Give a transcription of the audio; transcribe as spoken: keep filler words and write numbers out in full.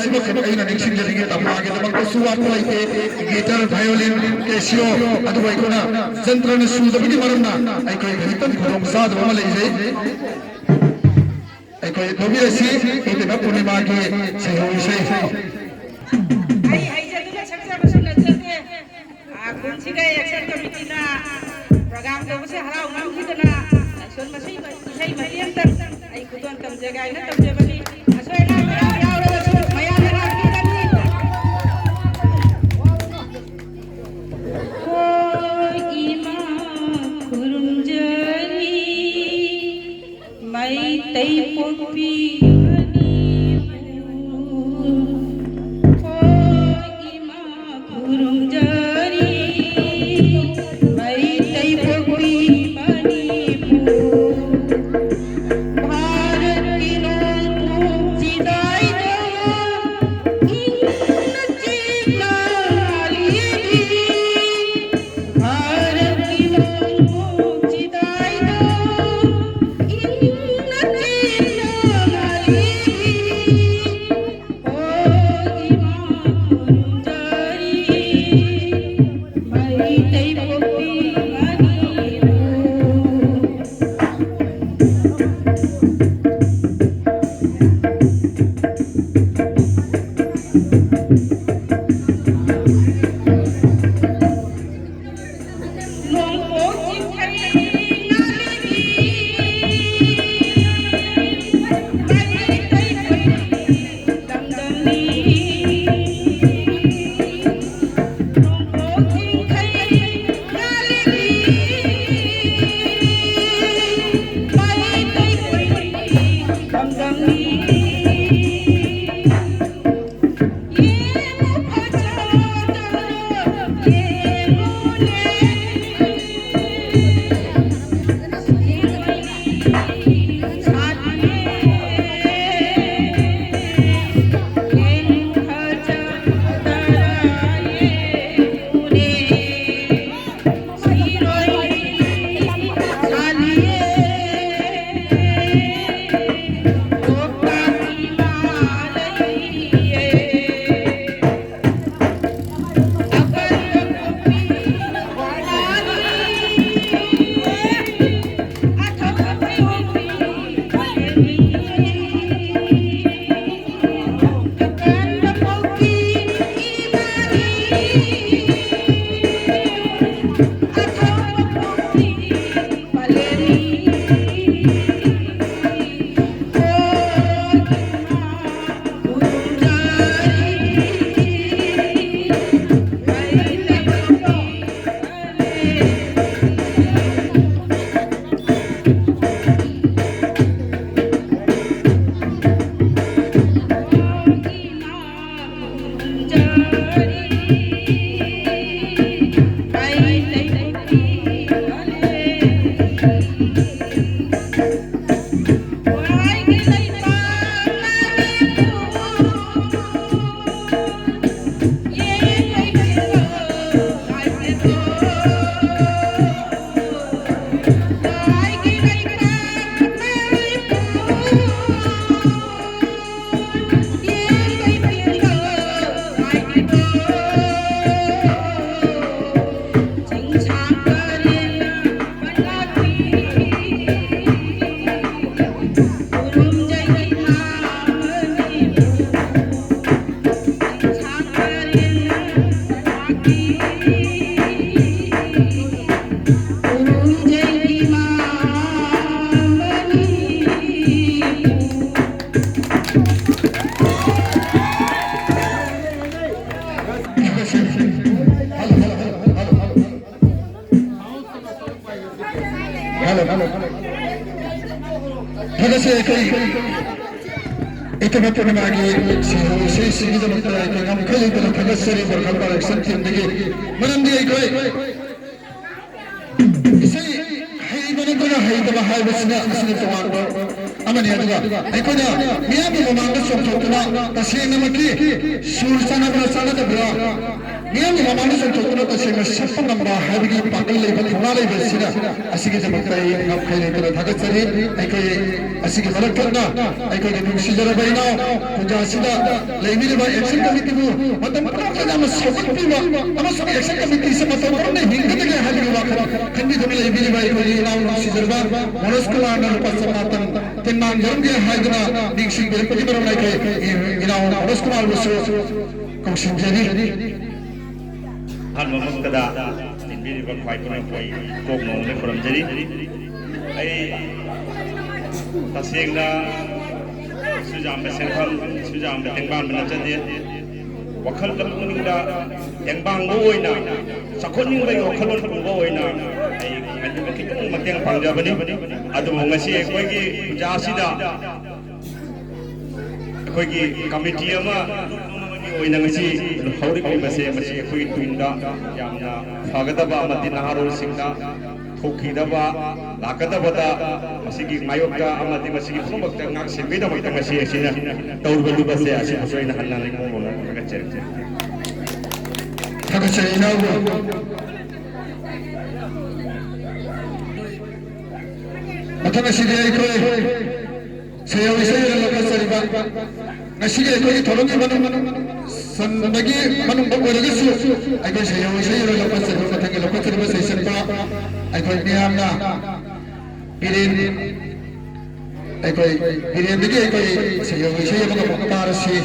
ꯁꯤꯃꯈꯛ ꯑꯩꯅ ꯅꯤꯡꯁꯤꯡꯖꯅꯤꯡꯉꯤ꯫ ꯇꯝꯐꯥꯒꯤꯗꯃꯛꯇꯁꯨ ꯋꯥꯠꯄ ꯂꯩꯇꯦ꯫ ꯒꯤꯇꯔ, ꯚꯥꯏꯑꯣꯂꯤꯟ, ꯀꯦꯁꯤꯑꯣ, ꯑꯗꯨꯕꯨ ꯑꯩꯈꯣꯏꯅ ꯖꯟꯇ꯭ꯔꯅ ꯁꯨꯗꯕꯒꯤ ꯃꯔꯝꯅ ꯑꯩꯈꯣꯏ ꯈꯤꯇꯪ ꯈꯨꯗꯣꯡꯆꯥꯗꯕ ꯑꯃ ꯂꯩꯖꯩ꯫ ꯑꯩꯈꯣꯏ ꯂꯧꯕꯤꯔꯁꯤ ꯏꯕꯦꯝꯃ ꯄꯨꯔꯅꯤꯃꯥꯒꯤ ꯁꯩꯍꯧ ꯏꯁꯩ꯫ ꯑꯩ ꯍꯩꯖꯗꯨꯅ ꯁꯛꯆꯕꯁꯨ ꯅꯠꯆꯗꯦ꯫ ꯑꯥ, ꯀꯨꯝꯁꯤꯒ action committeeꯅ program ꯇꯧꯕꯁꯦ ꯍꯔꯥꯎꯃꯟꯈꯤꯗꯅ ꯂꯥꯏꯁꯣꯟ ꯃꯁꯩ ꯏꯁꯩ ꯃꯇꯦꯛ ꯑꯃꯇꯪ ꯑꯩ ꯈꯨꯗꯣꯜ ꯇꯝꯖꯒꯦ ꯍꯥꯏꯅ ꯇꯧꯖꯕꯅꯤ꯫ ꯑꯁꯣꯏ ꯑꯉꯥꯝ ꯃꯌꯥꯝ ꯌꯥꯎꯔꯒꯁꯨ ꯃꯌꯥꯝꯅ ꯉꯥꯛꯄꯤꯒꯅꯤ꯫ ꯍꯣ ꯏꯃꯥ ꯈꯨꯔꯨꯝꯖꯔꯤ꯫ ꯃꯩꯇꯩ ꯄꯣꯛꯄꯤ ꯃꯅꯤꯄꯨꯔ, ꯍꯣ ꯏꯃꯥ ꯈꯨꯔꯨꯝꯖꯔꯤ꯫ ꯃꯩꯇꯩ ꯄꯣꯛꯄꯤ ꯃꯅꯤꯄꯨꯔ, ꯚꯥꯔꯠꯀꯤ ꯅꯣꯡꯄꯣꯛ ꯆꯤꯡꯗꯥꯏꯗ ꯏꯪꯅ ꯆꯤꯛꯅ ꯂꯥꯜꯂꯤꯕꯤ꯫ ꯚꯥꯔꯠꯀꯤ ꯅꯣꯡꯄꯣꯛ ꯆꯤꯡꯗꯥꯏꯗ ꯏꯪꯅ ꯆꯤꯛꯅ ꯂꯥꯜꯂꯤꯕꯤ꯫ ꯍꯣ ꯏꯃꯥ ꯈꯨꯔꯨꯝꯖꯔꯤ, ꯃꯩꯇꯩ ꯄꯣꯛꯄꯤ ꯃꯅꯤꯄꯨꯔ꯫ Hello, hello, hello. ꯊꯥꯒꯠꯆꯔꯤ ꯑꯩꯈꯣꯏ ꯏꯇꯃ ꯄꯨꯔꯅꯤꯃꯥꯒꯤ ꯁꯤꯡꯍꯧ ꯏꯁꯩꯁꯤꯒꯤꯗꯃꯛꯇ ꯑꯩꯈꯣꯏ ꯉꯝꯈꯩ ꯂꯩꯇꯅ ꯊꯥꯒꯠꯆꯔꯤ ꯕꯣꯔꯈꯥ production teamꯗꯒꯤ꯫ ꯃꯔꯝꯗꯤ ꯑꯩꯈꯣꯏ ꯏꯁꯩ ꯍꯩꯕ ꯅꯠꯇ꯭ꯔꯒ ꯍꯩꯇꯕ ꯍꯥꯏꯕꯁꯤꯅ ꯑꯁꯤꯅ ꯇꯣꯉꯥꯟꯕ ꯑꯃꯅꯤ꯫ ꯑꯗꯨꯒ ꯑꯩꯈꯣꯏꯅ ꯃꯤꯌꯥꯝꯒꯤ ꯃꯃꯥꯡꯗ ꯆꯣꯡꯊꯣꯛꯇꯨꯅ ꯇꯁꯦꯡꯅꯃꯛꯀꯤ ꯁꯨꯔ ꯆꯥꯟꯅꯕ꯭ꯔꯥ ꯆꯥꯟꯅꯗꯕ꯭ꯔꯥ, ꯃꯤꯌꯥꯝꯒꯤ ꯃꯃꯥꯡꯗ ꯆꯣꯡꯊꯣꯛꯇꯨꯅ ꯇꯁꯦꯡꯅ ꯁꯛꯄ ꯉꯝꯕ ꯍꯥꯏꯕꯒꯤ ꯄꯥꯡꯒꯜ ꯂꯩꯕ, ꯊꯧꯅꯥ ꯂꯩꯕ ꯑꯁꯤꯅ, ꯑꯁꯤꯒꯤꯗꯃꯛꯇ ꯑꯩ ꯉꯝꯈꯩ ꯂꯩꯇꯅ ꯊꯥꯒꯠꯆꯔꯤ꯫ ꯑꯩꯈꯣꯏ ꯑꯁꯤꯒꯤ ꯃꯔꯛ ꯊꯠꯅ ꯑꯩꯈꯣꯏꯒꯤ ꯅꯨꯡꯁꯤꯖꯔꯕ ꯏꯅꯥꯎ ꯈꯨꯟꯖꯥꯁꯤꯗ ꯂꯩꯕꯤꯔꯤꯕ action committeeꯕꯨ ꯃꯇꯝ ꯄꯨꯝꯅꯃꯛꯇ ꯌꯥꯝꯅ ꯁꯧꯒꯠꯄꯤꯕ ꯑꯃꯁꯨꯡ action committeeꯁꯦ ꯃꯇꯧ ꯀꯔꯝꯅ ꯍꯤꯡꯒꯗꯒꯦ ꯍꯥꯏꯕꯒꯤ ꯋꯥꯈꯜ ꯈꯟꯕꯤꯗꯨꯅ ꯂꯩꯕꯤꯔꯤꯕ ꯑꯩꯈꯣꯏꯒꯤ ꯏꯅꯥꯎ ꯅꯨꯡꯁꯤꯖꯔꯕ ꯃꯅꯣꯖ ꯀꯨꯃꯥꯔꯅ ꯂꯨꯄꯥ ꯆꯃꯥꯄꯟ ꯇꯦꯡꯕꯥꯡ ꯌꯧꯔꯝꯒꯦ ꯍꯥꯏꯗꯨꯅ ꯅꯤꯡꯁꯤꯡꯕꯤꯔꯛꯄꯒꯤ ꯃꯔꯝꯅ ꯑꯩꯈꯣꯏ ꯏꯅꯥꯎ ꯃꯅꯣꯖ ꯀꯨꯃꯥꯔꯕꯨꯁꯨ ꯀꯧꯁꯤꯟꯖꯔꯤ꯫ ꯑꯍꯥꯟꯕꯃꯛꯇꯗ ꯇꯤꯟꯕꯤꯔꯤꯕ ꯈ꯭ꯋꯥꯏ ꯄꯨꯅꯃꯛꯄꯨ ꯑꯩ ꯀꯣꯛ ꯅꯣꯡꯗ ꯈꯨꯔꯨꯝꯖꯔꯤ꯫ ꯑꯩ ꯇꯁꯦꯡꯅ ꯁꯨꯖꯥꯝꯕ ꯁꯦꯟꯐꯝ, ꯁꯨꯖꯥꯝꯕ ꯇꯦꯡꯕꯥꯡꯕ ꯅꯠꯆꯗꯦ꯫ ꯋꯥꯈꯜꯗ, ꯄꯨꯛꯅꯤꯡꯗ ꯇꯦꯡꯕꯥꯡꯕ ꯑꯣꯏꯅ, ꯆꯥꯎꯈꯠꯅꯤꯡꯕꯒꯤ ꯋꯥꯈꯜꯂꯣꯟ ꯄꯨꯕ ꯑꯣꯏꯅ ꯑꯩ ꯈꯤꯇꯪ ꯃꯇꯦꯡ ꯄꯥꯡꯖꯕꯅꯤ꯫ ꯑꯗꯨꯕꯨ ꯉꯁꯤ ꯑꯩꯈꯣꯏꯒꯤ ꯄꯨꯖꯥ ꯑꯁꯤꯗ ꯑꯩꯈꯣꯏꯒꯤ committee ꯑꯃ ꯑꯃꯒꯤ ꯑꯣꯏꯅ ꯉꯁꯤ ꯍꯧꯔꯛꯂꯤꯕꯁꯦ, ꯃꯁꯤ ꯑꯩꯈꯣꯏꯒꯤ ꯇꯨꯡꯗ ꯌꯥꯝꯅ ꯐꯒꯗꯕ ꯑꯃꯗꯤ ꯅꯍꯥꯔꯣꯜꯁꯤꯡꯗ ꯊꯣꯛꯈꯤꯗꯕ, ꯂꯥꯛꯀꯗꯕꯗ ꯃꯁꯤꯒꯤ ꯃꯥꯌꯣꯛꯇ ꯑꯃꯗꯤ ꯃꯁꯤꯒꯤ ꯄꯨꯝꯅꯃꯛꯇ ꯉꯥꯛ ꯁꯦꯟꯕꯒꯤꯗꯃꯛꯇ ꯉꯁꯤ ꯑꯁꯤꯅ ꯇꯧꯔꯤꯕ ꯂꯨꯞ ꯑꯁꯦ, ꯑꯁꯤꯕꯨꯁꯨ ꯑꯩꯅ ꯍꯟꯅ ꯍꯟꯅ ꯏꯃꯣꯟ ꯃꯣꯟꯅ ꯊꯥꯒꯠꯆꯔꯤ꯫ ꯊꯥꯒꯠꯆꯔꯤ ꯏꯅꯥꯎꯕꯨ꯫ ꯃꯊꯪ ꯑꯁꯤꯗꯤ ꯑꯩꯈꯣꯏ ꯁꯩꯍꯧ ꯏꯁꯩ ꯑꯣꯏꯅ ꯂꯧꯈꯠꯆꯔꯤꯕ ꯉꯁꯤꯒꯤ ꯑꯩꯈꯣꯏꯒꯤ ꯊꯧꯔꯝꯒꯤ ꯃꯅꯨꯡ ꯆꯟꯕꯒꯤ ꯃꯅꯨꯡꯗ ꯑꯣꯏꯔꯒꯁꯨ ꯑꯩꯈꯣꯏ ꯁꯩꯍꯧ ꯏꯁꯩ ꯑꯣꯏꯅ ꯂꯧꯈꯠꯆꯔꯤꯕ ꯃꯊꯪꯒꯤ ꯂꯧꯈꯠꯆꯔꯤꯕ ꯁꯩꯁꯛꯄ ꯑꯩꯈꯣꯏ ꯃꯤꯌꯥꯝꯅ ꯕꯤꯔꯦꯟ, ꯑꯩꯈꯣꯏ ꯕꯤꯔꯦꯟꯗꯒꯤ ꯑꯩꯈꯣꯏ ꯁꯩꯍꯧ ꯏꯁꯩ ꯑꯃꯒ ꯑꯃꯨꯛ ꯇꯥꯔꯁꯤ꯫